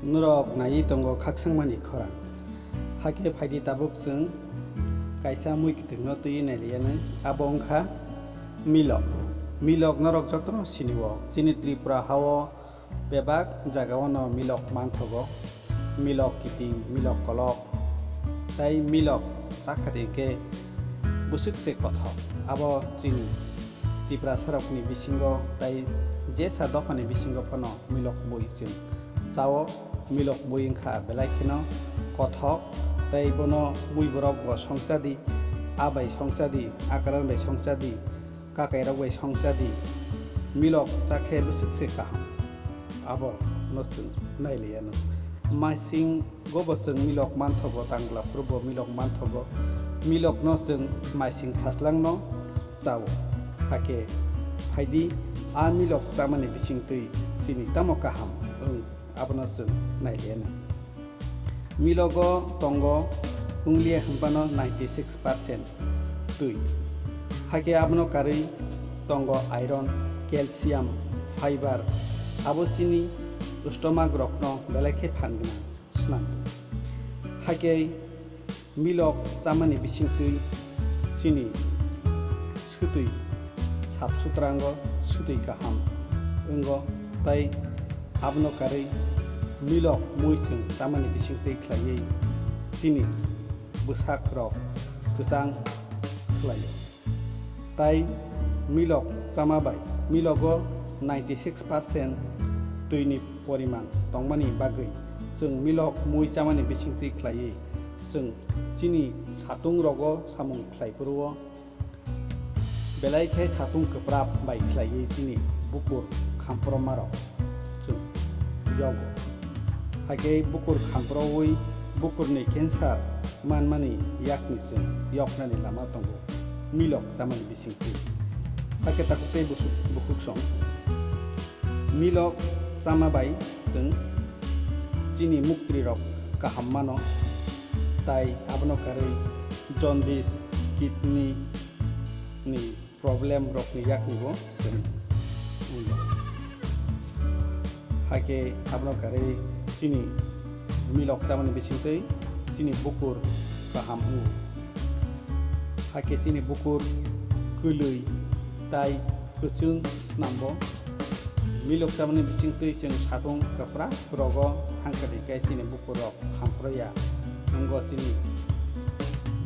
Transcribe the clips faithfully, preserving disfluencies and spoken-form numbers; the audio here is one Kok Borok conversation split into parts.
Norok naiwi tongo khakchangmani khorang. Hakhe phaidi tabuk chwng kaisa mui kitingno twiwi nailiya nang. Abo wngkha milok. Milok norok jotono sinio. Chini Tripura hao bebak jagao no milok manthogo. Milok kiting, milok kolok, tei milok chakha di khe bwswk se kothok. Abo chini Tiprasarokni bisingo tei jesa dophani bisingo phano milok bui chwng chao. Milok bui wngkha belai kheno kothok tei bono mui borok bo songchadi, a bai songchadi, a karan bai songchadi, kakairok bai songchadi. Milok chakhe bwswk se kaham. Abo no chwng nailiya no. Masing go bo chwng milok manthogo, tangla phuru bo milok manthogo. Milok no chwng masing saslang no chao. Hakhe phaidi a milok chamani bisingtwi chini tamo kaham wng, abono chwng nailiya no. Milogo tongo wnglia hwnphano ninety six percent twi. Hakhe abono karwi tongo iron, calcium, fiber, abo chini stomach rokno belai khe phan gwnang swnam. Hakhe milok chamani bisingtwi chini swtwi sap sutrango, swtwi kaham wngo, tei abono karwi milok mui chwng chamani bisingtwi khlaiwi chini bwsakrok kwchang khlaio. Tai milok chama bai milogo ninety six percent twini poriman tongmani bagwi chwng milok mui chamani bisingtwi khlaiwi chwng chini satung rogo samung khlai phuru o belai khe satung kwprap bai khlaiwi chini bukur khamproma rok chwng yogo. Hakhe bukur khamprowi bukurni cancer manmani yakni chwng yoknani lama tongo milok chamani bisingtwi. Hakhe takhuk tei busuk-, bukhuk song. Milok chama bai chwng chini muktri rok kaham mano, tai abono karwi jaundice, kidney ni problem rokni yakni bo chwng wngya. Hakhe abono karwi chini milok chamani bisingtwi chini bukur kaham wngo. Hakhe chini bukur kwlwi tai kwchwng swnambo. Milok chamani bisingtwi chwng satung kwpra rogo thangkha di khe chini bukur rok khamproya. Wngo chini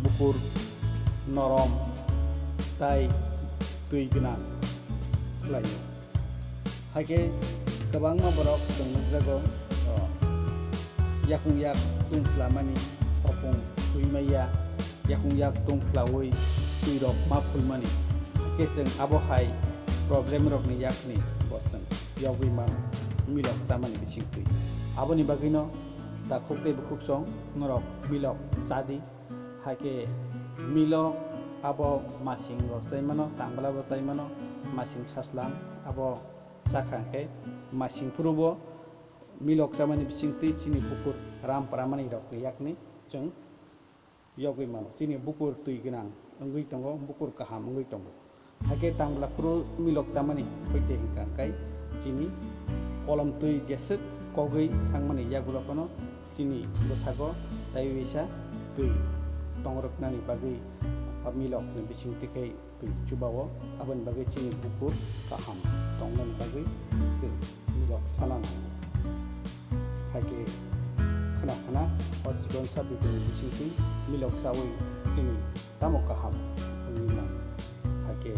bukur norom tai twi gwnang khlaio. Hakhe kwbangma borok chwng nukjago, o, yakung yak tungphlamani, hopung twi maya, yakung yak tungphlaui twirok ma phulmani. Hakhe chwng abo hai problem rokni yakni bo chwng yogwi mano milok chamani bisingtwi. Aboni bagwino takhuk tei bukhuk song norok milok chadi. Hakhe milok abo masing bo chai mano, tangla bo chai mano, masing saslang abo chakha khe masing phuru bo milok chamani bisingtwi chini bukur ram pramani rokni yakni chwng yogwi mano. Chini bukur twi gwnang wngwi tongo, bukur kaham wngwi tongo. Hakhe tangla phuru milok chamani hoite hwnkha khe chini kolom twi jeswk kogwi thangmani yagulo phano chini bwsago taiwisa twi tongrwknani bagwi o milokni bisingtwi khe twi chubao, aboni bagwi chini bukur kaham tongnani bagwi chwng milok chana nango. Hakhe khna khna o chikon sa bidini bisingtwi milok chaui chini tamo kaham wngwi mano. Hakhe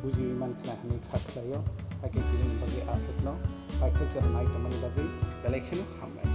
bujiui mankha hwnwi kha khlaio. Hakhe bini bagwi aswkno paithak jora nai tongmani bagwi belai kheno hambai.